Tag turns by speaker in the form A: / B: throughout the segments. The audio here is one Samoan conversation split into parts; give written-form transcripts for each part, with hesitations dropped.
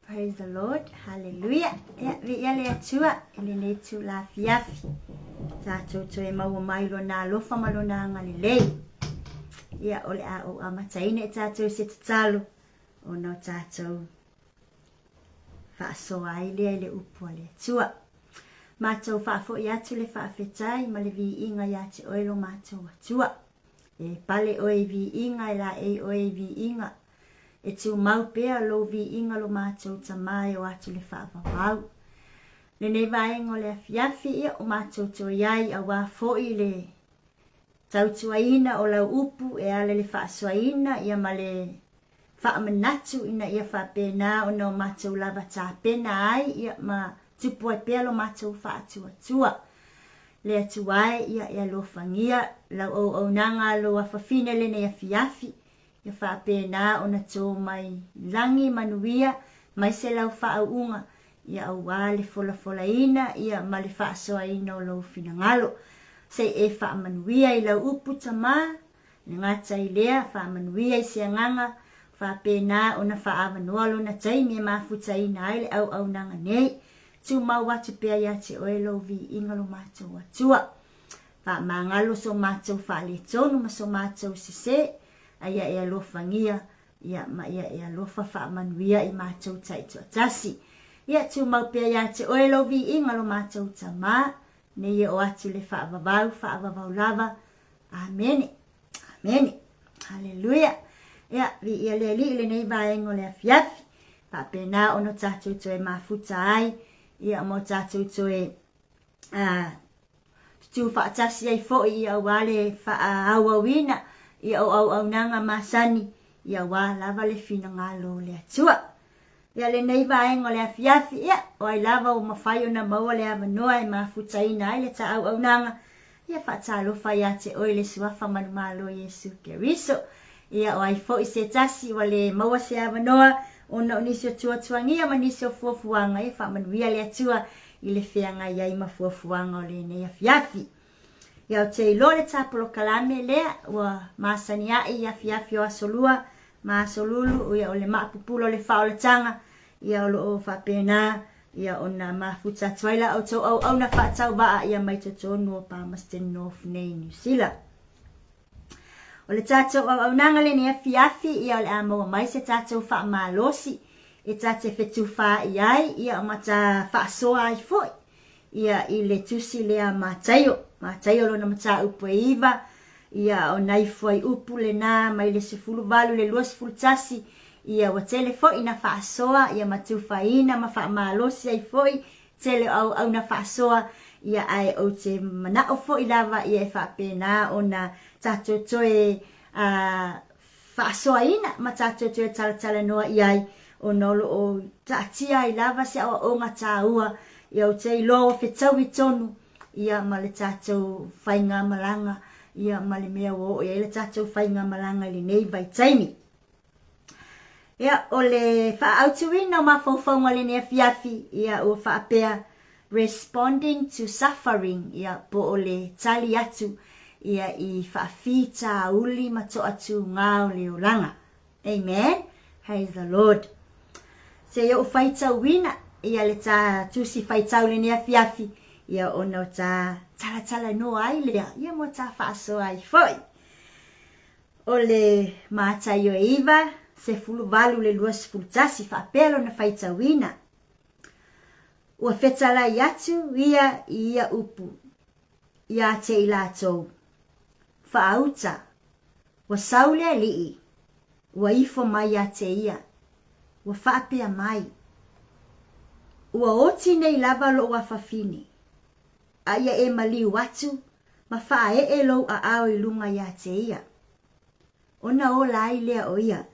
A: Praise the Lord. Hallelujah. Ia, viia le Atua i lenei itula afiafi. Tatou toe maua mai lona alofa ma lona agalelei. Ia, o le a ou amataina i tatou i se tatalo ona o tatou faasoa ai lea i le upu a le Atua. Matou faafoi atu le faafetai ma le viiga ia te oe lo matou Atua. E pale oe i viiga, e laei oe i viiga. E tumau pea lou viiga lo matou Tama e o atu le faavavau. Lenei vaega o le afiafi, ia o matou toe ai auā foi le tautuaina o lau upu e ala i le faasoaina ia ma le faamanatu ina ia faapena ona o matou lava tapena ai ia ma tupu ai pea lo matou faatuatua. Le Atua e, ia e alofagia lau auaunaga a lou afafine lenei afiafi, ia faapena ona to mai lagi manuia mai se lau faauuga, ia auā le folafolaina ia ma le faasoaina o lou finagalo. Se i e faamanuia i lau upu Tama, Le gata i lea, faamanuia i se agaga, faapena ona faaavanoa lona taimi e mafutaina ai le auaunaga nei. Tumau atu pea ia te oe lou viiga lo matou Atua. Faamagalo so matou faaletonu ma so matou sese, a ia e alofagia, ia ma ia e alofa faamanuia i matou taitoatasi. Ia tumau pea iā te oe lou viiga lo matou Tama, nei e oo atu i le faavavau, faavavau lava. Amene. Amene. Haleluia. Ia, viia le Alii i lenei vaega o le afiafi. Faapena ona tatou toe mafuta ai, ia ma o tatou toe tutū faatasi ai foi ia aua le faaauauina ia o auaunaga masani ia aua lava le finagalo o le Atua. Ia lenei vaega o le afiafi, ia, o ai lava ua mafai ona maua le avanoa e mafutaina ai le ta auaunaga, ia faatalofa ia te oe le Suafa Manumalo Iesu Keriso. Ia, o ai foi se tasi ua le maua se avanoa ona o nisi o tuatuagia ma nisi o fuafuaga, ia faamanuia le Atua i le feagai ai ma fuafuaga o lenei afiafi. Ia, ou te iloa le ta polokalame lea ua masani aʻe i afiafi o Aso Lua ma Aso Lulu, ia o le maapupula o le faaolataga, ia o loo faapena ia ona mafuta atu ai la outou auauna faatauvaa ia mai totonu o Palmerston North nei i Niu Sila. O le tatou auaunaga lenei afiafi, ia o le a maua mai se tatou faamalosi e ta te fetufaai ai, ia ma ta faasoa ai foi ia i le tusi lea a Mataio. Mataio lona mataupu e 9, ia o nai fuaiupu lena mai le 18 i le 21, ia ua tele foi ina faasoa ia ma tufaina ma faamalosi ai foi tele o auauna faasoa, ia ae ou te manao foi lava ia e faapena ona tatou toe faasoaina ma tatou toe talatalanoa i ai ona o lo o taatia ai lava se aoaoga taua ia ou te iloa ua fetaui tonu ia ma le tatou faigamalaga ia ma le mea ua oo i ai le tatou faigamalaga i lenei vaitaimi. Ia, o le faaautuina o mafaufauga o lenei afiafi, ia ua faapea responding to suffering, ia po o le tali atu ia i faafitauli ma toatūgā o le olaga. Amen. Praise the Lord. Se i ou faitauina ia le ta tusi faitau lenei afiafi, ia ona o ta talatalanoa ai lea, ia mo ta faasoa ai foi. O le Mataio e 9, 18 i le 21, faapea lona faitauina. Ua fetalai atu ia i ia upu ia te i latou, Faauta, ua sau le alii, ua ifo mai ia te ia, ua faapea mai, Ua oti nei lava lou afafine, a ia e maliu atu ma faaee lou aao i luga ia te ia, ona ola ai lea o ia.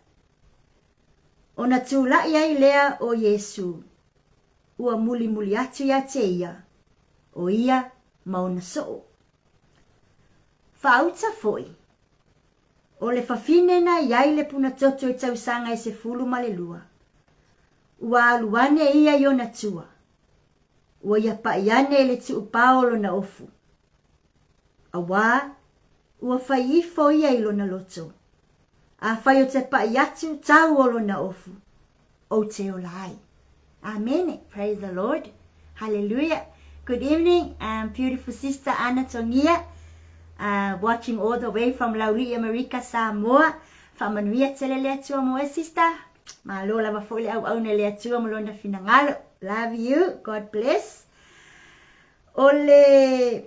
A: Ona tulai ai lea o Iesū, ua mulimuli atu ia te ia, o ia ma ona soo. Faauta foi, o le fafine na i ai le punatoto i tausaga e 12, ua alu ane ia i ona tua, ua ia paʻi ane i le tuupao o lona ofu, auā ua fai ifo ia i lona loto, Afai ou te paʻi atu tau o lona ofu, ou te ola ai. Amene. Praise the Lord. Hallelujah. Good evening, beautiful sister Anna Tongia, watching all the way from Laulii, Amerika, Samoa. Faamanuia tele le Atua mo oe, sister. Malo lava foi le auauna i le Atua ma lona finagalo. Love you. God bless. O le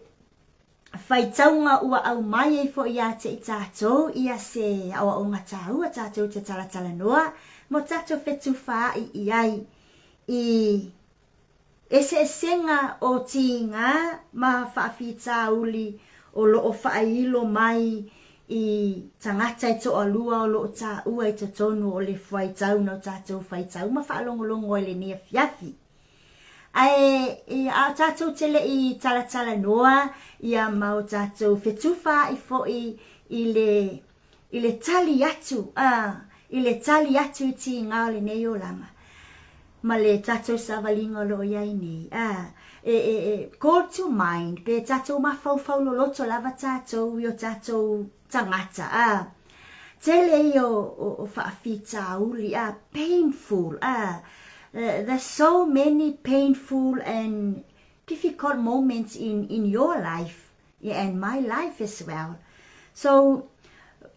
A: faitauga ua aumai ai foi ia te i tatou ia se aoaoga taua tatou te talatalanoa ma o tatou fetufaai i ai i eseesega o tiga ma faafitauli o lo o faailo mai i tagata e toalua o lo o taua i totonu o le fuaitau na o tatou faitau ma faalogologo ai i lenei afiafi. Ae a o tatou te le i talatalanoa ia ma o tatou fetufaai foi i le i le tali atu a i le tali atu i tiga o lenei olaga ma le tatou savaliga o lo o i ai nei a e e e call to mind pe tatou mafaufau loloto lava tatou i o tatou tagata a tele ia o faafitauli a painful a there's so many painful and difficult moments in in your life and my life as well so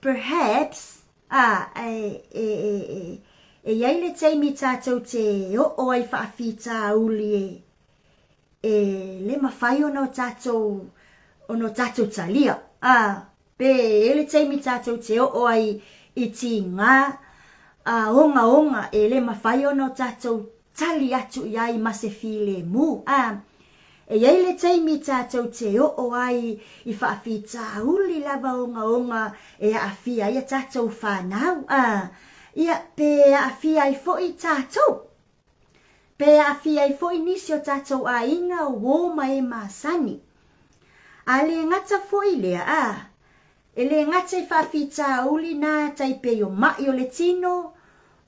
A: perhaps a e e e e. E i ai le taimi tatou te oo ai faafitauli e e le mafai ona o tatou ona o tatou talia. A, pe i ai le taimi tatou te oo ai i tiga a ogaoga e le mafai ona o tatou tali atu i ai ma se filemu. A, e i ai le taimi tatou te oo ai i faafitauli lava ogaoga e aafia ai a tatou fanau. A, ia, pe aafia ai foi tatou. Pe aafia ai foi nisi o tatou aiga, uo ma e masani. A le gata foi lea, a, E le gata i faafitauli na tai pei o maʻi o le tino,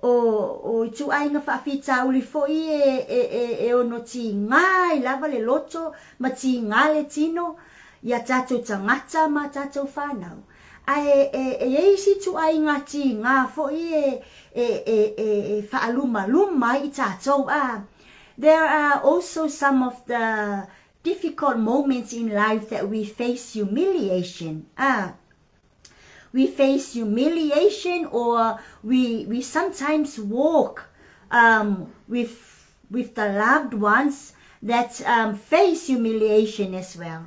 A: o, o ituaiga faafitauli foi e, e, e, e ono tigā ai lava le loto ma tigā le tino i a tatou tagata ma a tatou fanau. Ae e, e i ai isi ituaiga tigā foi e, e, e, e, e faalumaluma ai i tatou. A, there are also some of the difficult moments in life that we face humiliation. Ah, we face humiliation or we, we sometimes walk um, with, with the loved ones that um, face humiliation as well.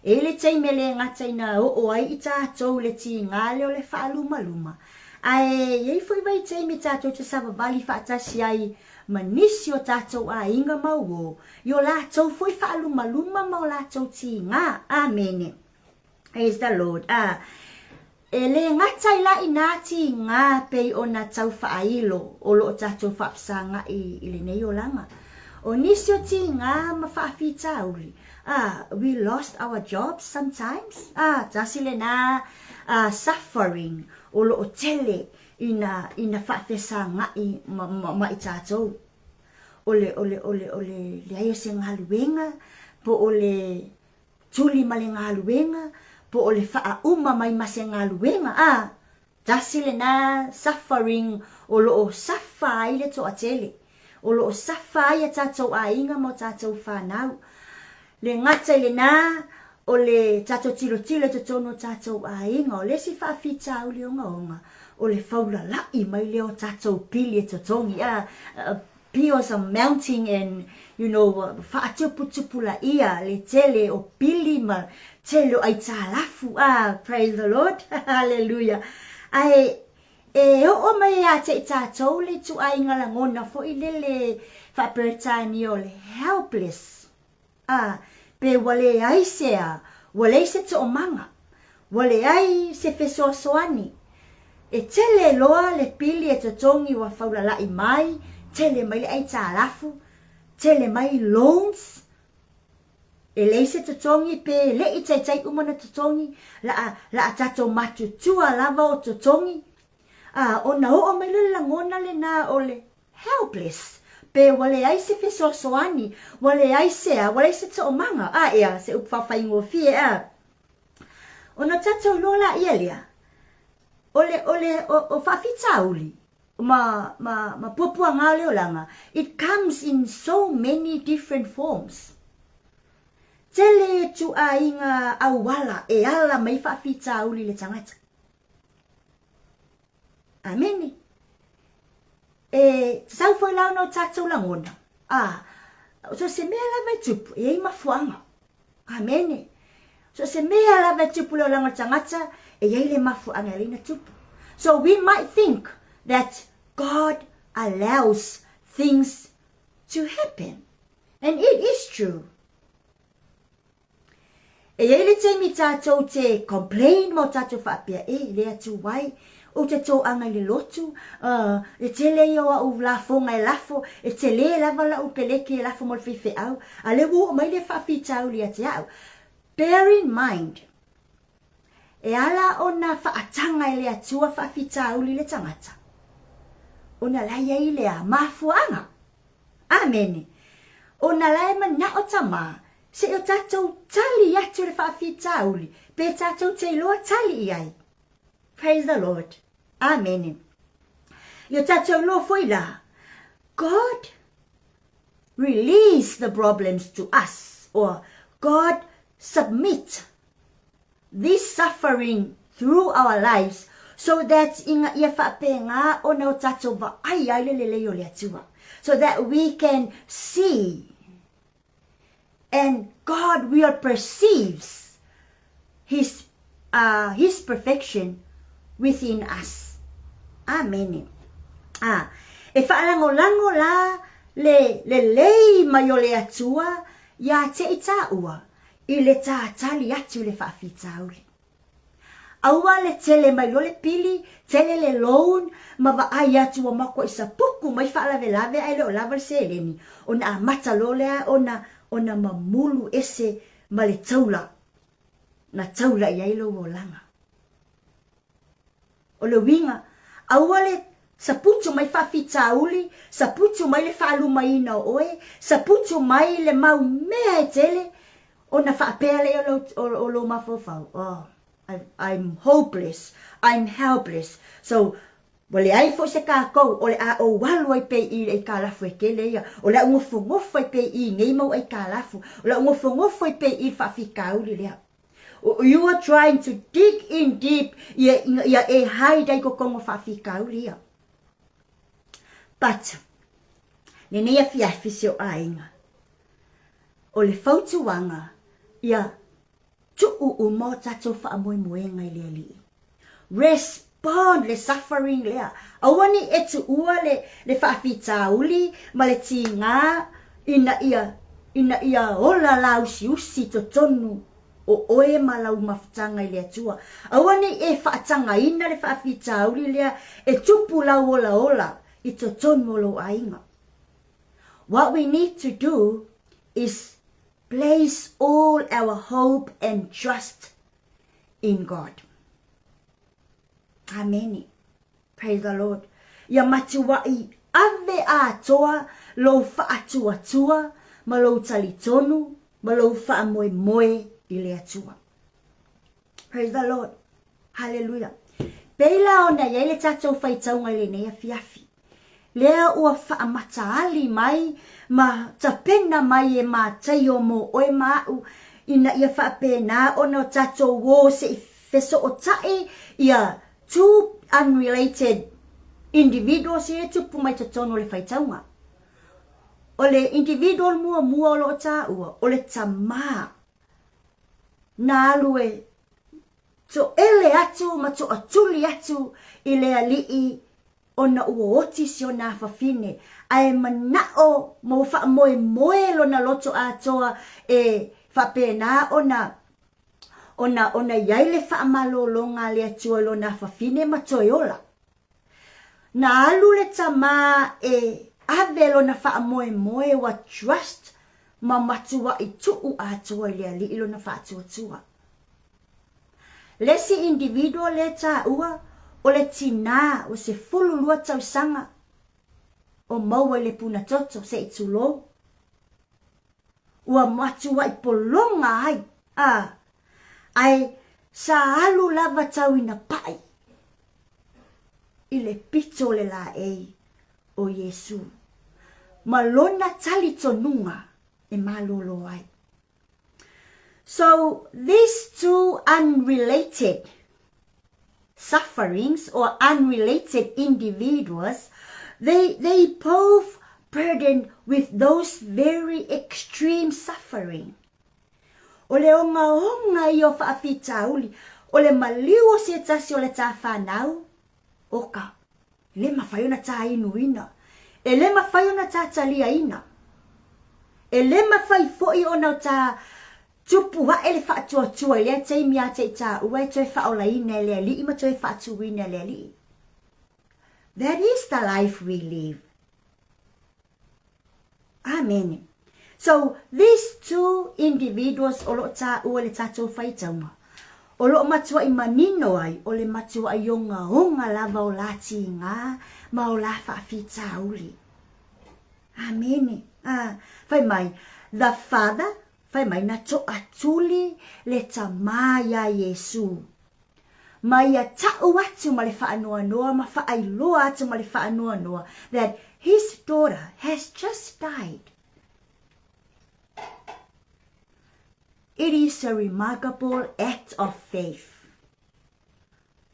A: E le taimi e le gata ina oo ai i tātou le tīgā lea o le faalumaluma. Ae i ai foi vaitaimi tātou te savavali faatasi ai ma nisi o tātou aiga ma uō, i o latou foi faalumaluma ma o latou tīgā. Amene. Praise the Lord. A, e le gata i la inā tīgā pei ona tau faailo o loo tatou faafesagaʻi i lenei olaga. O nisi o tīgā ma faafitauli, a, we lost our jobs sometimes, a, tasi lenā a, suffering o loo tele ina, ina faafesagaʻi ma, ma, ma i tatou. O le, o le, o le, o le leai o se galuega, po o le tuli ma le galuega, po o le faauma mai ma se galuega, a, tasi lena suffering o lo o safa ai le toatele, o lo o safa ai a tatou aiga ma o tatou fanau. Le gata i lena, o le tatou tilotilo i totonu o tatou aiga, o le isi faafitauli ogaoga, o le faulalaʻi mai lea o tatou pili e totogi, a, bills are mounting and, you know, faatuputupulaia le tele o pili ma tele o aitalafu, a, praise the Lord, hallelujah. Ae, e oo mai ia te i tatou le ituaiga lagona foi lele faa-Peretania o le helpless. Ā, pe ua leai se a, ua leai se toomaga, ua leai se fesoasoani. E tele loa le pili e totogi ua faulalaʻi mai, tele mai le aitalafu, tele mai loans, e leai se totogi pe leʻi taitai uma ona totogi, laʻa, laʻa tatou matutua lava o totogi. Ā, ona oo mai lea o le lagona lenā o le Helpless, pe ua leai se fesoasoani, ua leai se a, ua leai se toomaga, a ea, se upu faafaigofie a. Ona tatou iloa laia lea, o le, o le, o, o faafitauli, ma, ma, ma puapuaga o le olaga, it comes in so many different forms. Tele ituaiga auala e ala mai faafitauli i le tagata. Amene. E tatau foi la ona o tatou lagona, a, so se mea lava e tupu, e i ai mafuaaga. Amene. So se mea lava e tupu le olaga o le tagata, e i ai le mafuaaga e ala ai ona tupu. So we might think that God allows things to happen. And it is true. E i ai le taimi tatou te complain ma o tatou faapea, e le atu ai, ou te toaga i le lotu, uh, e tele ia o au lafoga e lafo, e tele lava lau peleke e lafo mo le faifeau, a lea ua oo mai le faafitauli ia te au. Bear in mind, e ala ona faataga e le Atua faafitauli le tagata, ona la i ai le a mafuaaga. Amene. Ona la e manao Tamā, se i o tatou tali atu le faafitauli, pe tatou te iloa tali i ai. Praise the Lord. Amene. I o tatou iloa foi la, God release the problems to us, or God submit this suffering through our lives So that ina ia faapena ona o tatou vaai ai le lelei o le Atua. So that we can see and God will perceives his, uh, his perfection within us. Amene. Ah, e faalagolago la le lelei mai o le Atua iā te i tāua i le tātali atu i le faafitauli. Aua le tele mai loa le pili, tele le loan ma vaai atu ua makuai sapuku mai faalavelave ae le o lava le seleni, ona amata loa lea ona ona mamulu ese ma le taula na taula i ai lou olaga. O le uiga, aua le saputu mai faafitauli, saputu mai le faalumaina o oe, saputu mai le mau mea e tele, ona faapea lea o lou, o lou mafaufau, oh, I, I'm hopeless, I'm helpless. So, ua leai foi se kākou o le a ou alu ai pea i i le aikalafu e kele ia, o le a ou nofonofo ai pea i i nei mau aikalafu, o le a ou nofonofo ai pea i i le faafitauli lea. You are trying to dig in deep ia, ia e hide ai totonu o faafitauli ia. But, lenei afiafi si o aiga, o le fautuaga ia tuu uma o tatou faamoemoega i le Alii. Respond le suffering lea. Aua ne i e tuua le, le faafitauli ma le tigā ina ia, ina ia ola lāusiusi i totonu o oe ma lau mafutaga i le Atua. Aua ne i e faatagaina le faafitauli lea e tupu lau olaola i totonu o lou aiga. What we need to do is place all our hope and trust in God. Amene. Praise the Lord. Ia matuaʻi ave atoa lou faatuatua ma lou talitonu ma lou faamoemoe i le Atua. Praise the Lord. Hallelujah. Pei la ona i ai le tatou faitauga i lenei afiafi. Lea ua faamataali mai ma tapena mai e Mataio mō oe ma aʻu ina ia faapena ona o tatou ō se i fesootaʻi ia two unrelated individuals ia e tupu mai totonu o le faitauga. O le individual muamua o lo o taua, o le tamā na alu e toele atu ma toatuli atu i le alii ona ua oti si ona afafine, ae manaʻo ma ua faamoemoe lona loto atoa e faapena ona ona ona i ai le faamalologa a le Atua i lona afafine ma toe ola. Na alu le tamā e ave lona faamoemoe ua trust ma matuaʻi tuu atoa i le Alii lona faatuatua. Le isi individual lea taua, o le tinā ua 12 tausaga o maua i le puna toto, se i tulou, ua matuai pologa ai, a, ae sa alu lava tau ina paʻi i le pito o le laei o Iesū, ma lona talitonuga e malōlō ai. So these two unrelated sufferings or unrelated individuals, they, they both burdened with those very extreme suffering. O le ogaoga ia o faafitauli, o le maliu o se tasi o le tā whanau, o ka E le mafai ona tāinuina. E le mafai ona tātaliaina. E le mafai foi ona tā tupu aʻe le faatuatua i lea taimi a te i tāua e toe faaolaina e le Alii ma toe faatuina e le Alii. That is the life we live. Amene. So, these two individuals o lo o tāua i le tātou faitauga, o lo o matuai manino ai o le matuai ogaoga lava o la tigā ma o la faafitauli. Amene. Ah, fai mai, the father, fai mai, na toatuli le tamā iā Iesū. Ma ia taʻu atu ma le faanoanoa ma faailoa atu ma le faanoanoa that his daughter has just died. It is a remarkable act of faith.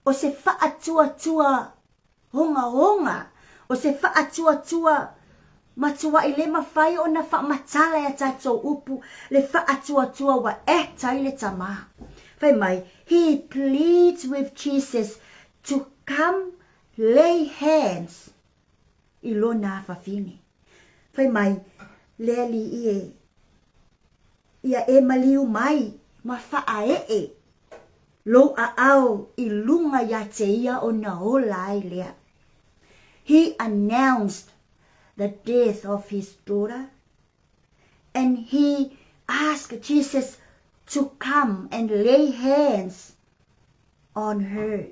A: O se faatuatua ogaoga, o se faatuatua matuai le mafai ona faamatala e a tatou upu le faatuatua ua act ai le tamā. Fai mai, he pleads with Jesus to come lay hands i lona afafine. Fai mai, le Alii e, ia e maliu mai ma faaee lou aao i luga iā te ia ona ola ai lea. He announced the death of his daughter and he asked Jesus to come and lay hands on her.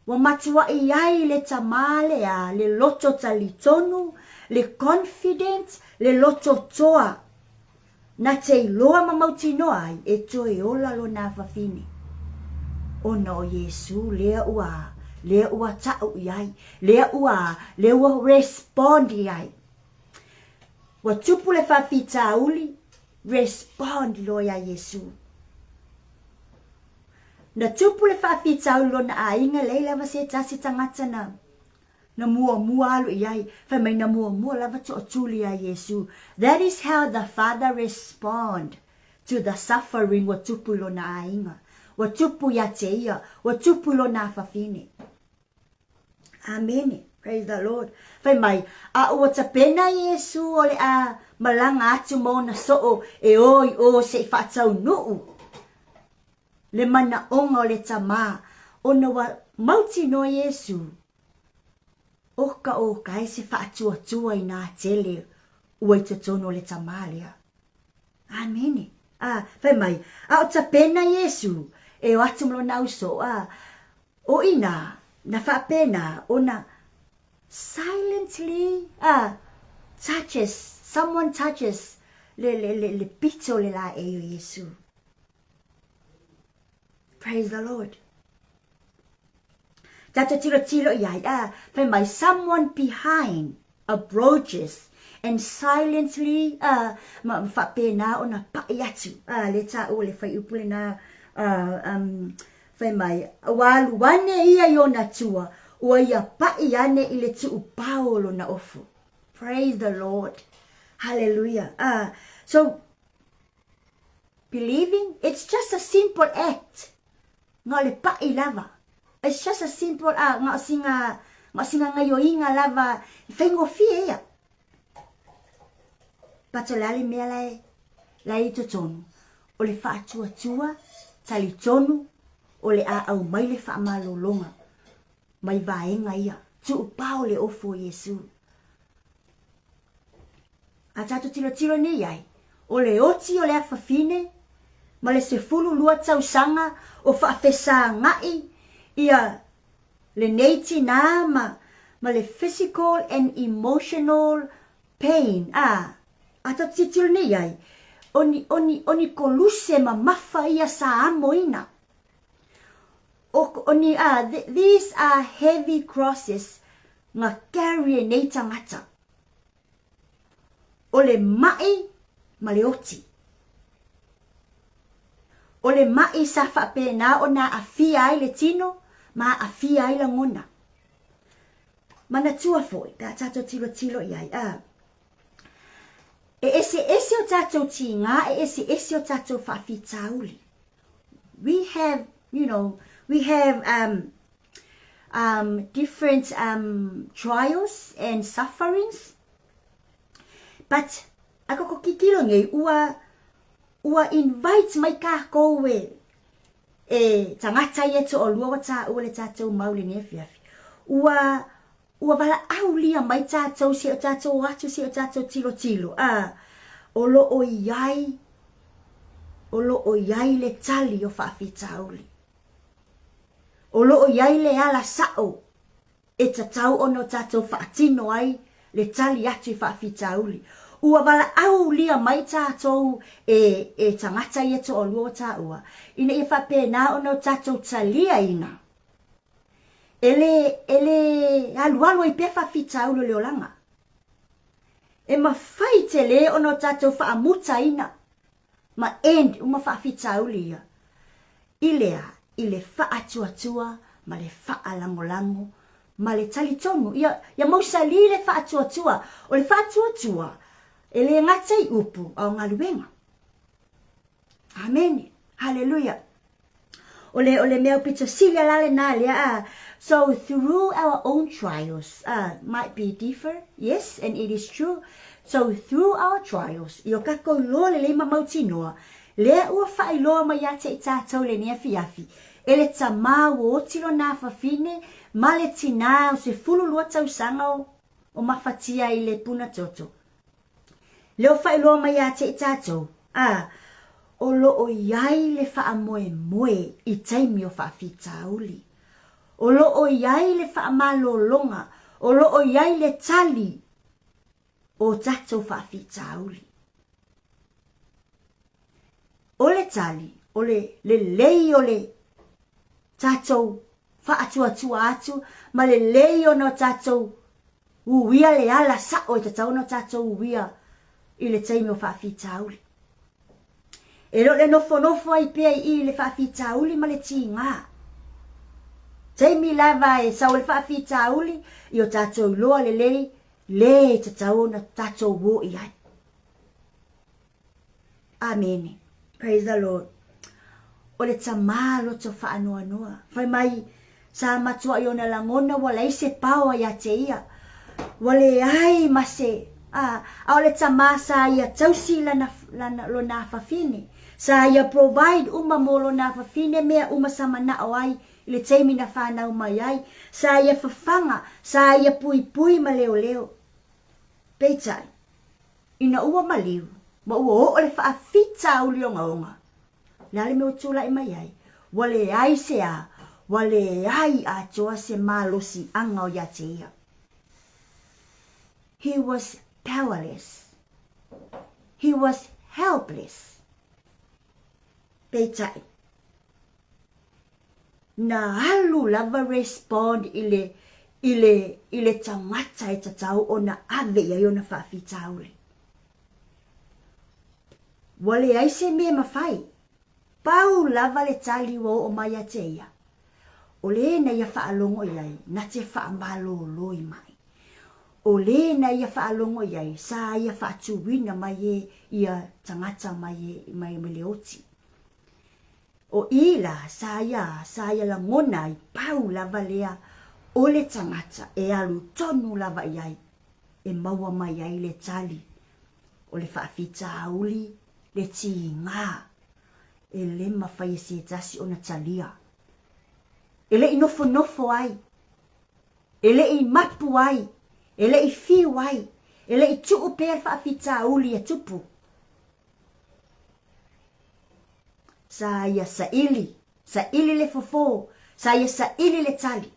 A: Ua matuaʻi ai le tamā lea le loto talitonu, le confident, le loto toa. Na te iloa ma mautinoa ai e toe ola lona afafine. Ona o Iesū lea ua, lea ua taʻu i ai, lea ua, lea ua respond i ai. Ua tupu le faafitauli, respond loa iā Iesū. Na tupu le faafitauli lona aiga leai lava se tasi tagata na na muamua alu i ai, fai mai na muamua lava toatuli iā Iesu. That is how the father respond to the suffering ua tupu i lona aiga, ua tupu iā te ia, ua tupu i lona afafine. Amene. Praise the Lord. Fai mai, a ua tapena Iesu o le a malaga atu ma ona soo e o i o se i faataunuu le manaoga o le tamā, ona ua mautinoa Iesu, oka oka e se faatuatua i nā tele ua i totonu o le tamā lea. Amene. A, fai mai, a o tapena Iesu e o atu ma lona auso, a, o inā, na faapena ona silently, a, touches, someone touches le, le, le, le pito o le laei o Iesu. Praise the Lord. Tatou tilotilo i ai, a, fai mai, someone behind approaches and silently, a, ma faapena ona paʻi atu, a, le taua le fuaiupu lena, a, um, fai mai, ua alu ane ia i ona tua, ua ia paʻi ane i le tuupao o lona ofu. Praise the Lord. Hallelujah. A, so, Believing, it's just a simple act. Nga o le paʻi lava. It's just a simple, ah, nga o singa, nga o singa ngaioiga lava, e faigofie ia. But o le a le mea la e, la e i totonu, o le faatuatua, talitonu, o le a aumai le faamalologa mai vaega ia, tuupao le ofu o Iesu. A tatou tilotilo nei ai, o le oti o le afafine ma le 12 tausaga o faafesagaʻi ia lenei tinā ma ma le physical and emotional pain, a a tatou tilotilo nei ai, o ni, o ni, o ni koluse mamafa ia sa amoina. O, o ni, a, these are heavy crosses nga carry e nei tagata. O le maʻi ma le oti. O le maʻi sa faapena ona aafia ai le tino ma aafia ai lagona. Manatua foi, pe a tatou tilotilo i ai, a, e eseese o tatou tigā, e eseese o tatou faafitauli. We have, you know, we have um, um, different um, trials and sufferings. But, a ko kikilo nei, ua, ua invite mai kākou e, e tagata ia toʻalua ua taua le tatou mau lenei afiafi. Ua, Ua valaaulia mai tatou se o tatou o atu se o tatou tilotilo, a, o lo o i ai, o lo o i ai le tali o faafitauli. O lo o i ai le ala saʻo e tatau ona o tatou faatino ai le tali atu i faafitauli. Ua valaaulia mai tatou e, e tagata ia toalua o taua, ina ia faapena ona o tatou taliaina E lē, e lē alualu ai pea faafitauli o le olaga. E mafai telē ona o tatou faamutaina ma end uma faafitauli ia i le a? i le faatuatua ma le faalagolago ma le talitonu. Ia, ia mausali le faatuatua. O le faatuatua, e le gata i upu, a o galuega. Amene. Haleluia. O le, o le mea pito sili la lena lea. So through our own trials, might be differ, yes, and it is true. So through our trials, i o kakou loa lelei ma mautinoa, lea ua faailoa mai ia te i tatou i lenei afiafi, e le tamā ua oti lona afafine ma le tinā o 12 tausaga o, o mafatia i le puna toto. Lea ua faailoa mai ia te i tatou, ā, o lo o i ai le faamoemoe i taimi o faafitauli. O lo o i ai le faamalologa, o lo o i ai le tali o tatou faafitauli. O le tali, o le lelei o le tatou faatuatua atu ma lelei ona o tatou uia le ala sa'o e tatau ona tatou uia i le taimi o faafitauli. E le o le nofonofo ai pea i i i le faafitauli ma le tiga. Taimi lava e sau ai le faafitauli, i o tatou iloa lelei le e tatau ona tatou o i ai. Amene. Praise the Lord. O le tamā loto faanoanoa. Fai mai, sa matuai ona lagona ua leai se paoa ia te ia. Ua leai ma se, a, a o le tamā sa ia tausi lana, lana, lona afafine. Sa ia provide uma mo lona afafine mea uma sa mana'o ai i le taimi na fanau mai ai. Sa ia fafaga, sa ia puipui ma leoleo. Peitai, Ina ua maliu ma ua oo le faafitauli ogaoga, le a le mea ua tulai mai ai? Ua leai se a, ua leai atoa se malosiaga o ia te ia. He was powerless. He was helpless. Peitai, na alu lava respond i le, i le, i le tagata e tatau ona ave i ai ona faafitauli. Ua leai se mea e mafai. Pau lava le tali ua oo mai ia te ia, o le na ia faalogo i ai, na te faamalolo i mai. O le na ia faalogo i ai, sa ia faatuina mai e ia tagata mai e, mai, mai le oti. O i la, sa ia, sa ia lagona ai pau lava lea o le tagata e alu tonu lava i ai e maua mai ai le tali o le faafitauli le tiga e le mafai e se tasi ona talia. E le i nofonofo ai, e le i mapu ai, e le i fiu ai, e le i tuu pea le faafitauli e tupu. Sa ia saili, saili le fofo, sa ia saili le tali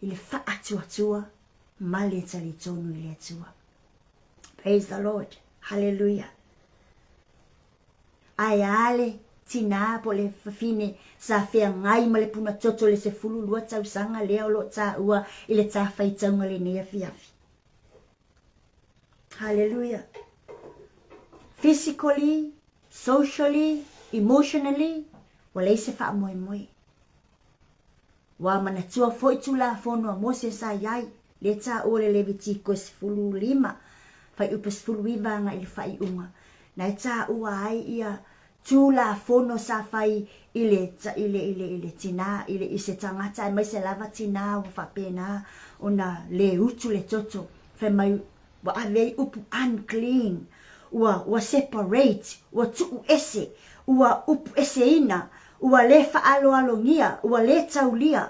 A: i le faatuatua ma le talitonu i le Atua. Praise the Lord. Hallelujah. Ae a le tinā po o le fafine sa feagai ma le puna toto i le 12 tausaga lea o lo o taua i le tafaitauga lenei afiafi. Hallelujah. Physically, socially, emotionally, ua leai se faamoemoe. Ua manatua foi Tulafono a Mose sa i ai, lea taua le Levitiko 15, fuaiupu 19 agai i le faaiuga, na e taua ai ia Tulafono sa fai i le, i le, i le, i le tinā, i le, i se tagata aemaise lava tinā ua faapena ona le utu le toto, fai mai ua ave ai upu unclean, ua, ua separate, ua tuu ese, ua upu eseina, ua le faaaloalogia, ua le taulia,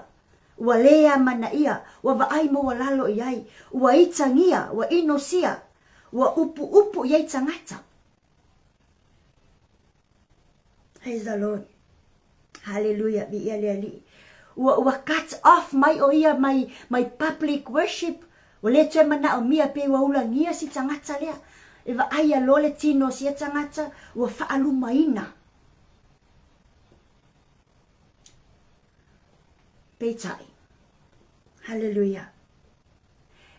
A: ua le amanaia, ua vaai maualalo i ai, ua itagia, ua inosia, ua upuupu i ai tagata. Praise the Lord. Hallelujah. Viia le Alii. Ua, ua cut off mai o ia mai, mai public worship. Ua le toe manaomia pe ua ulagia si tagata lea. E vaai aloa le tino o sia tagata, ua faalumaina. Peitai. Hallelujah.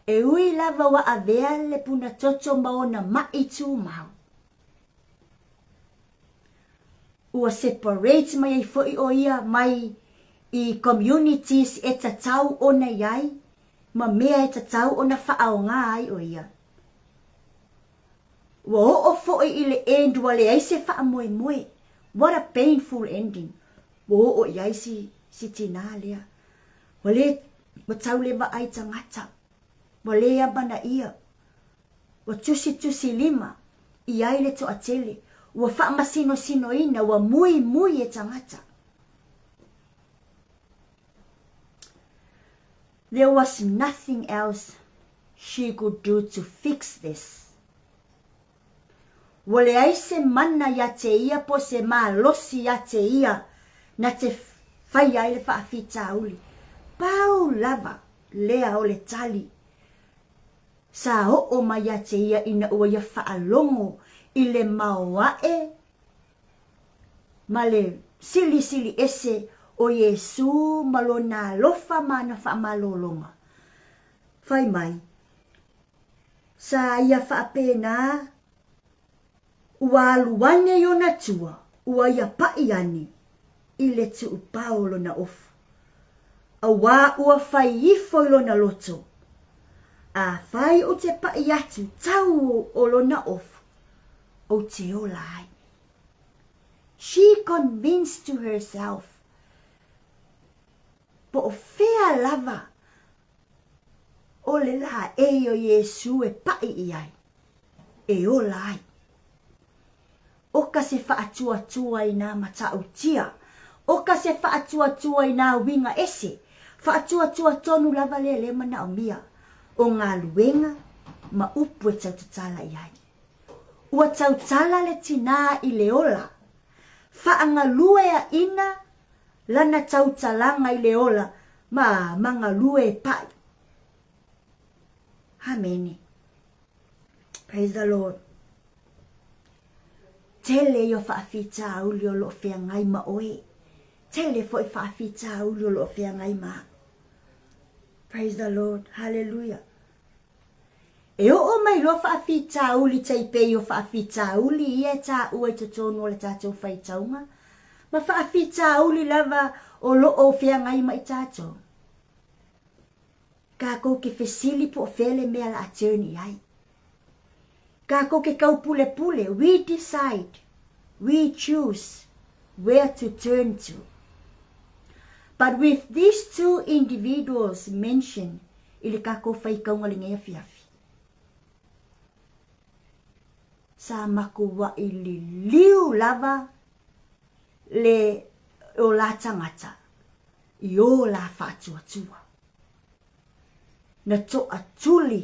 A: E ui lava ua avea le puna toto ma ona maʻi tumau. Ua separate mai ai foi ʻo ia mai i communities e tatau ona i ai ma mea e tatau ona faaaoga ai ʻo ia. Ua oo foi i le end ua leai se faamoemoe. What a painful ending. Ua oo i ai si, si tinā lea. Ua le, ua tau le vaai tagata. Ua le amanaia. Ua tusitusilima i ai le toatele. Ua faamasinosinoina, ua muimui e tagata. There was nothing else she could do to fix this. Ua leai se mana iā te ia po se malosi iā te ia na te whaia ai le faafitauli. Pau lava lea o le tali sa oo mai iā te ia ina ua ia faalogo i le maoae ma le silisili ese o Iesū ma lona alofa ma ana faamalologa. Fai mai, Sa ia faapena, ua alu ane i ona tua, ua ia paʻi ane i le tuupao o lona ofu, auā ua fai ifo i lona loto, Afai ou te paʻi atu tau o lona ofu, ou te ola ai. She convinced to herself, po o fea lava o le laei o Iesū e paʻi i ai, e ola ai. ʻO ka se faatuatua i nā matautia, ʻo ka se faatuatua i nā uiga ese, faatuatua tonu lava lea le manaomia o galuega ma upu e tautatala i ai. Ua tautala le tinā i le ola, faagalueaʻina lana tautalaga i le ola ma magalue e paʻi. Amene. Praise the Lord. Tele ia faafitauli o loo feagai ma oe. Tele foi faafitauli o loo feagai ma au. Praise the Lord. Hallelujah. E oo mai loa faafitauli tai pei o faafitauli ia e taua i totonu o le tatou faitauga, ma faafitauli lava o lo o feagai ma i tatou. Kākou ke fesili po o fea le mea la a turn i ai. Kākou ke kaupulepule, we decide, we choose where to turn to. But with these two individuals mentioned i le kākou faikauga lenei afiafi, sa makuaʻi liliu lava le o la tagata i ō la faatuatua. Na toʻatuli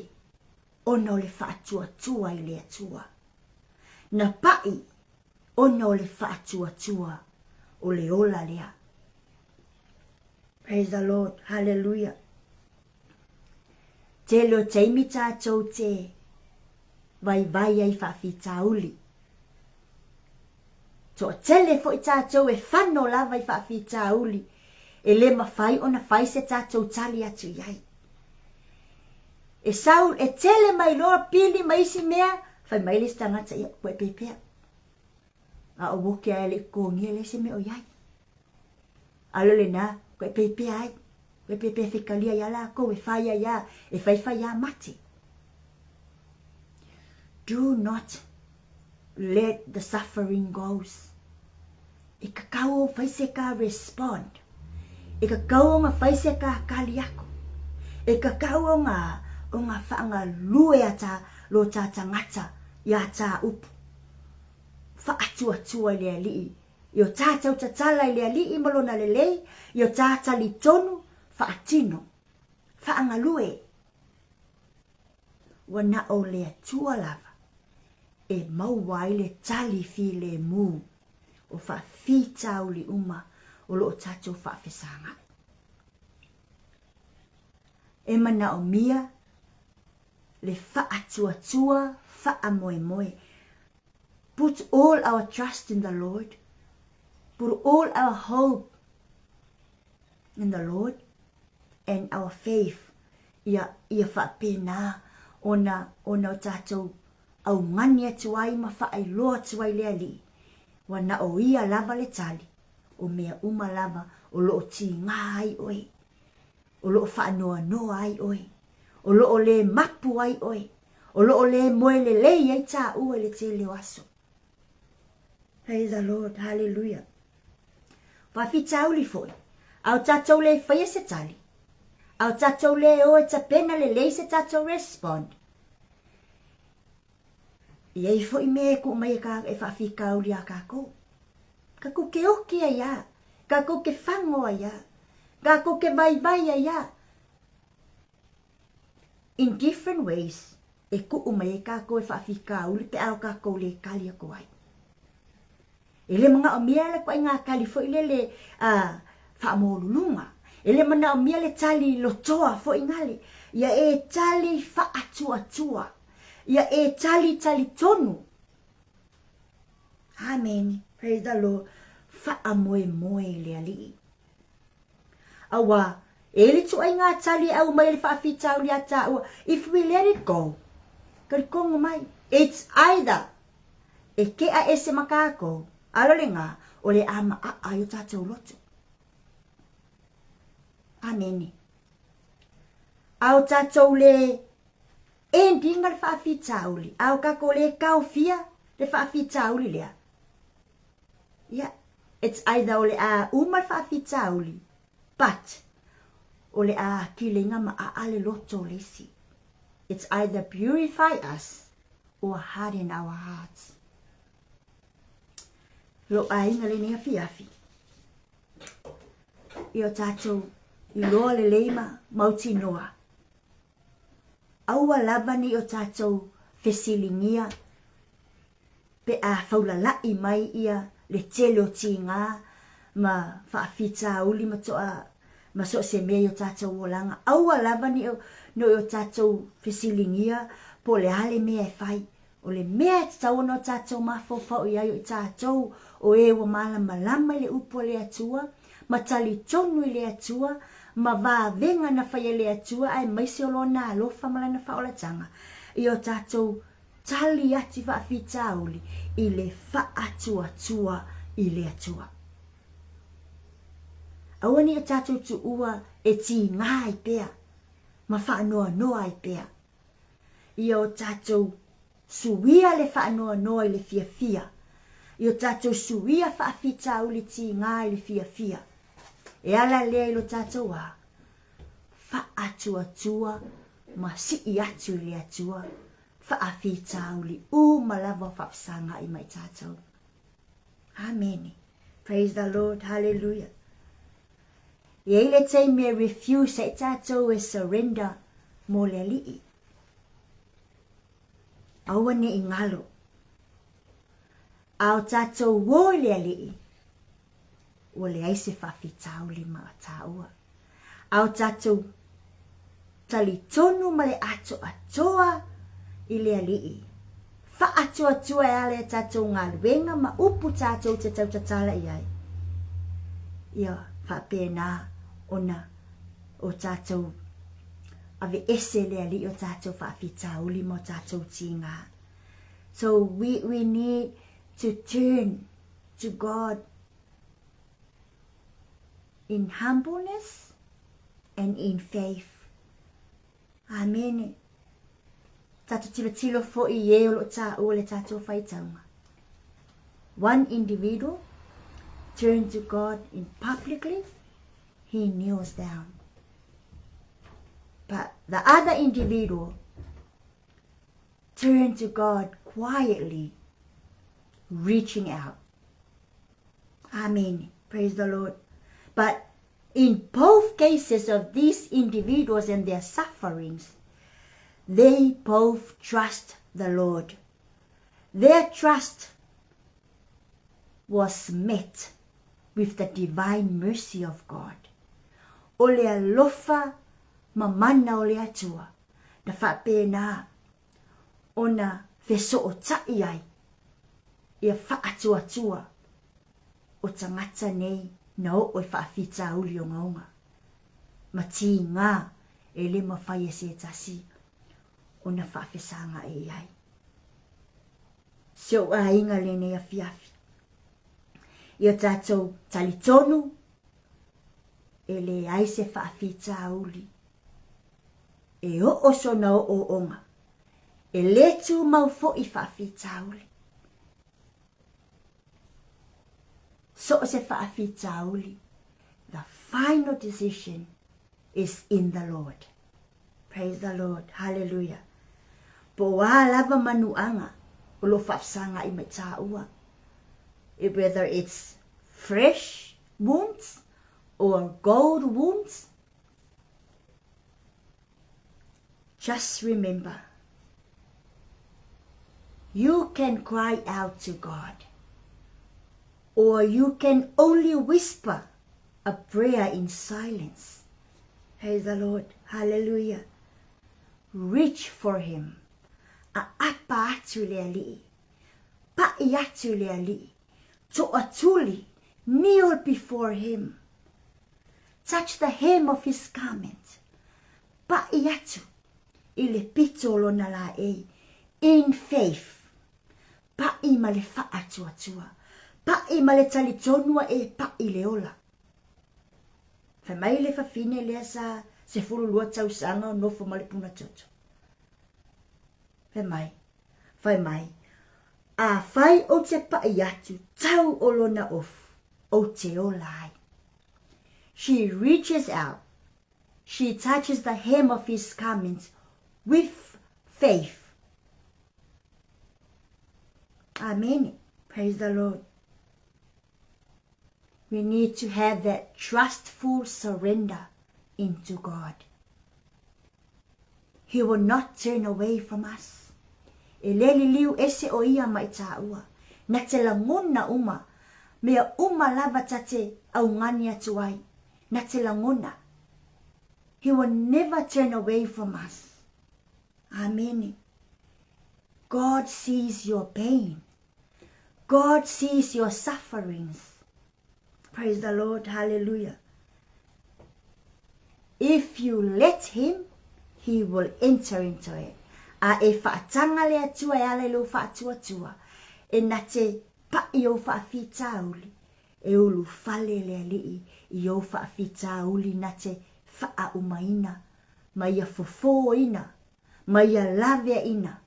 A: ona o le faatuatua i le Atua. Na paʻi ona o le faatuatua o le ola lea. Praise the Lord. Hallelujah. Tele o taimi tātou te vaivai ai faafitauli. Toatele foi tātou e whano lava i faafitauli e le mawhai ona whai se tātou tali atu i ai. E sau, e tele mai loa pili ma isi mea, whai mai le isi tagata, ia, koe pepea. A o woke a e le kogia le se mea o iai. Alo le na, koe pepea ai. Koe pepea fekalia ia lākou, e whai ai a, e whaiwhai a mate. Do not let the suffering goes. E kakau o whai se ka respond. E kakau o nga whai se ka kali aku. E kakau o nga, o nga whaanga lue a ta, lo ta tangata, i a ta upu. Whaatuatua i le alii. I o tātou tatala i le alii ma lona lelei, i o tātali tonu, whaatino, whaangalue. Ua na o le Atua lava e maua ai le tali filemu o faafitauli uma o lo o tatou faafesagai. E manaomia le faatuatua faamoemoe. Put all our trust in the Lord. Put all our hope in the Lord and our faith ia, ia faapena ona, ona o tatou augani atu ai ma faailoa atu ai le Alii. Ua na o Ia lava le tali o mea uma lava o lo o tigā ai oe, o lo o faanoanoa ai oe, o lo o lē mapu ai oe, o lo o lē moe lelei ai tāua i le tele o aso. Praise the Lord, hallelujah. Faafitauli foi, a o tatou lē faia se tali, a o tatou lē o e tapena lelei se tatou respond, E i ai foi mea e kuu mai e, ka, e faafitauli iā kākou. Kākou ke oki ai a, kākou ke fago ai a, kākou ke vaivai ai a. In different ways, e kuu mai ai kākou e faafitauli pe a o kākou lē kali aku ai. E le manaʻomia le ituaiga tali foi lele a faamōluluga. E le manaʻomia le tali lotoa foi gale. Ia e tali faatuatua. Ia e tali talitonu. Amene. Praise the Lord. Faamoemoe i le Alii. Auā, e le ituaiga tali e aumai e le faafitauli iā tāua, if we let it go, talitonu mai, it's either e keʻa ese ma kākou, ʻaʻole lena, o le ʻāmaʻaʻa ai o tātou loto. Amene. A o tātou le ending le faafitauli, a o kākou le kaofia le faafitauli lea, Ia, it's either o le a uma le faafitauli, but o le a kileiga ma aa le loto o le isi. It's either purify us or harden our hearts. Lou aiga lenei afiafi, ia o tatou iloa lelei ma mautinoa, aua lava nei o tatou fesiligia pe a faulalaʻi mai ia le tele o tigā ma faafitauli ma toa ma so o se mea i o tatou olaga. Aua lava ne i o tatou fesiligia po o le a le mea e fai. O le mea e tatau ona o tatou mafaufau i ai o i tatou o e ua malamalama i le upu a le Atua, ma talitonu i le Atua, ma vavega na fai e le Atua aemaise o Lona alofa ma Lana faaolataga i o tatou Tali atu i faafitauli i le faatuatua i le Atua. Aua ne i o tatou tuua e tigā ai pea ma faanoanoa ai pea. Ia o tatou suia le faanoanoa i le fiafia. Ia o tatou suia faafitauli tigā i le fiafia. E ala lea i lo tatou a faatuatua ma sii atu i le Atua faafitauli uma lava o faafesagai ma i tatou. Amene. Praise the Lord. Hallelujah. E i ai le taimi e refuse ai tatou e surrender mo le Alii. Aua ne i ngalo. A o tatou o i le Alii, ua leai se faafitauli ma tāua. A o tatou talitonu ma le atoatoa i le Alii, faatuatua e ala i a tatou galuega ma upu tatou te tautatala i ai, ia faapena ona o tatou aveese le Alii o tatou faafitauli ma o tatou tigā. So we, we need to turn to God in humbleness and in faith. Amene. Tatou tilotilo foi i e o lo o tāua le tatou faitauga. One individual turned to God in publicly, he kneels down. But the other individual turned to God quietly, reaching out. Amen. Praise the Lord. But in both cases of these individuals and their sufferings, they both trust the Lord. Their trust was met with the divine mercy of God. O le alofa ma mana o le Atua na faapena ona fesootai ai ia faatuatua o tagata nei na oo e faafitauli ogaoga ma tigā e le mafai e se tasi ona faafesagaʻi i ai. Si ou aiga lenei afiafi. Ia tatou talitonu e leai se faafitauli e oo sona ooooga, e lē tumau foi faafitauli. So o se faafitauli, the final decision is in the Lord. Praise the Lord. Hallelujah. Po o a lava manuaga o lo o faafesagaai mai tāua. Whether it's fresh wounds or gold wounds, just remember, you can cry out to God or you can only whisper a prayer in silence. Praise the Lord. Hallelujah. Reach for him. Aapa atu le Alii. Pa'i atu le Alii. To'atuli. Kneel before him. Touch the hem of his garment. Pa'i atu i le pito o lona laei. In faith. Pa'i ma le fa'atuatua. Pa'i ma le talitonu a e pa'i le ola. Fai mai le fafine lea sa 12 tausaga o nofo ma le puna toto. Fai mai, fai mai, afai ou te pa'i atu tau o lona ofu, ou te ola ai. She reaches out, she touches the hem of his garment with faith. Amen. Praise the Lord. We need to have that trustful surrender into God. He will not turn away from us. E lē liliu ese o ia mai tāua. Na te lagona uma, mea uma lava ta te augani atu ai. Na te lagona. He will never turn away from us. Amene. God sees your pain. God sees your sufferings. Praise the Lord. Hallelujah. If you let him, he will enter into it. A e whaatanga le Atua e ala i lou faatuatua, e na te pa'i ou faafitauli, e ulufale le Alii i ou faafitauli na te faaumaina, ma ia fofōina, ma ia laveaina,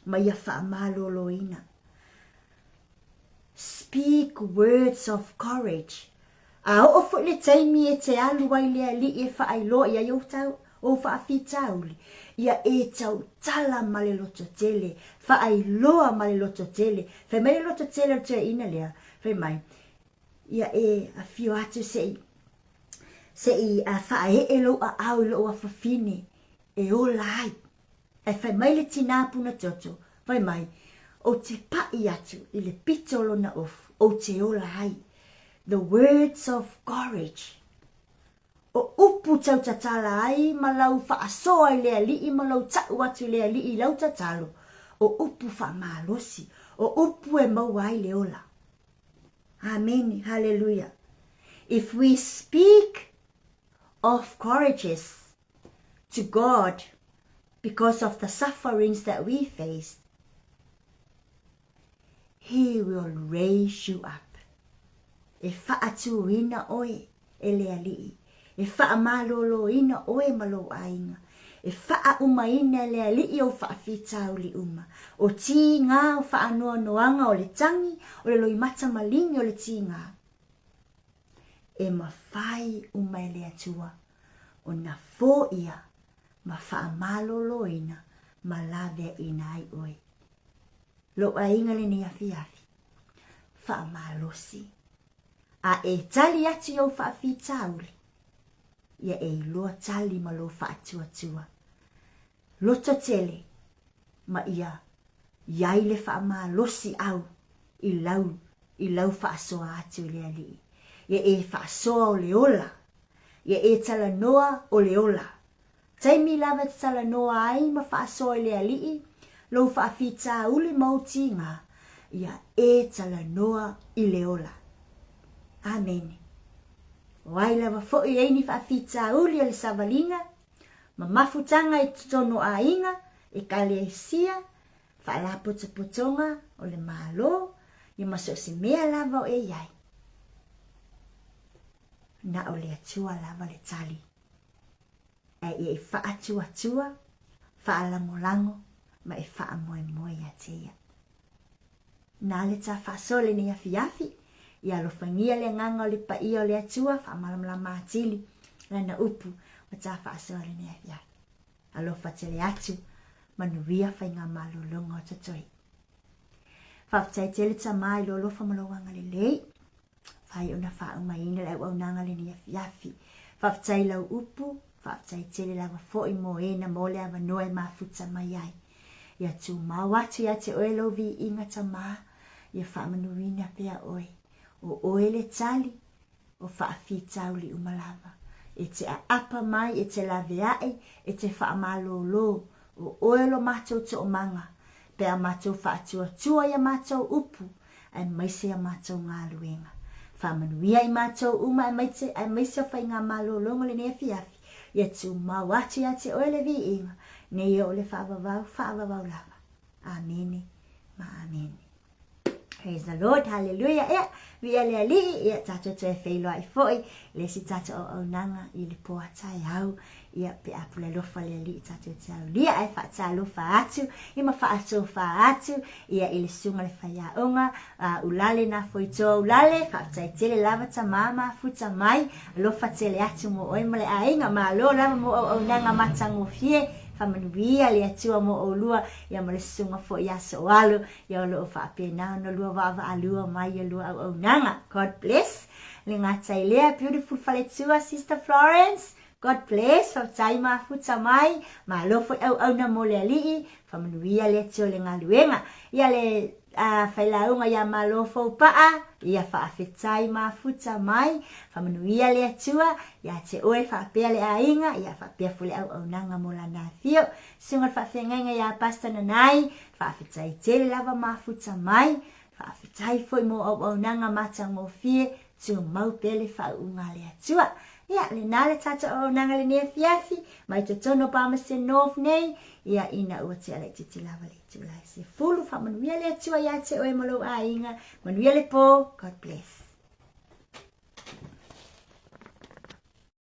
A: ma ia faamaloloina. Speak words of courage. A oo foi le taimi e te alu ai le Alii e faailoa i ai ou tau, ou faafitauli, ia e tautala ma le lototele, faailoa ma le lototele. Fai mai le lototele o le toeaina lea, fai mai, ia e afio atu se i, se i faaee lou aao i lou afafine e ola ai. Ae fai mai le tinā puna toto, fai mai, Ou te paʻi atu i le pito o lona ofu, ou te ola ai. The words of courage. O upu tautatala ai ma lau faasoa i le Alii ma lou ta'u atu i le Alii i lau tatalo, o upu faamalosi, o upu e maua ai le ola. Amene, haleluia. If we speak of courages to God because of the sufferings that we face, He will raise you up. E faatūina oe e le Alii, e faamaloloina oe ma lou aiga, e faaumaina e le Alii ou faafitauli uma, o tīgā o faanoanoaga o le tagi, o le loimata maligi o le tīgā. E mafai uma e le Atua ona foia ma faamaloloina ma laveaina ai oe. Lou aiga lenei afiafi, faamalosi, a e tali atu i ou faafitauli, ia e iloa tali ma lou faatuatua. Loto tele ma ia i ai le faamalosi au i lau i lau faasoa atu i le Alii. Ia e faasoa o le ola, ia e talanoa o le ola. Taimi lava e te talanoa ai ma faasoa i le Alii, lou faafitauli ma ou tīgā, ia e talanoa i le ola. Amene. O ai lava foi e ai ni faafitauli o le savaliga, ma mafutaga i totonu o aiga, ekalesia, faalapotopotoga o le Malo, ia ma so o se mea lava o e i ai. Na o le Atua lava le tali. Ae ia e faatuatua, faalagolago ma e faamoemoe ia te Ia. Na le ta faasoa lenei afiafi, ia alofagia le agaga o le paia o le Atua faamalamalama atili Lana upu ua ta faasoa lenei afiafi. Alofa tele atu, manuia faigamalologa o totoe. Faafetai tele Tama i lou alofa ma lou agalelei. Fai ona faaumaina le auaunaga lenei afiafi. Faafetai i lau upu, faafetai tele lava foi mo e na mo le avanoa e mafuta mai ai. Ia tumau atu ia te oe lou viiga Tama, ia faamanuina pea oe. O oe le tali, o faafitauli uma lava. E te aapa mai, e te laveai, e te faamalōlō, o oe lo matou toomaga, pe a matou faatuatua i a matou upu, aemaise a matou galuega. Faamanuia i matou uma aemaise, aemaise o faigamalōlōga o lenei afiafi, ia tumau atu ia te oe le viiga, nei e oo le faavavau, faavavau lava. Amene ma amene. Praise the Lord, hallelujah. Ia, viia le Alii, ia tatou toe feiloai foi le isi tatou auaunaga i le po a taeao. Ia, pe a pule alofa le Alii tatou te aulia ae faatalofa atu, ia ma faatofa atu, ia i le susuga le faiaoga, uh, Ulale na foitoa Ulale, faafetai tele lava tama mafuta mai, alofa tele atu mo oe ma le aiga, malo lava mo auaunaga matagofie, faamanuia le Atua mo oulua, ia ma le susuga foi ia Soalo, Ia o lo o faapena ona lua vaavaalua mai ia lua auaunaga. God bless. Le gata i lea, beautiful faletua, Sister Florence. God bless, faafetai mafuta mai, malo foi auauna mo le Alii, faamanuia le Atua i le galuega. Ia le uh, failauga ia malo foupaa, ia faafetai mafuta mai, faamanuia le Atua, ia te oe faapea le aiga, ia faapea foi le auaunaga mo lana afio. Susuga le faafeagaiga ia Pastor Nanai, Faafetai tele lava mafuta mai, faafetai foi mo auaunaga matagofie, tumau pea le faauuga a le Atua. Ia, lena le tatou auaunaga lenei afiafi, mai totonu o Palmerston North nei, ia ina ua tea laitiiti lava le itula e 10. Faamanuia le Atua ia te oe ma lou aiga, manuia le po, God bless.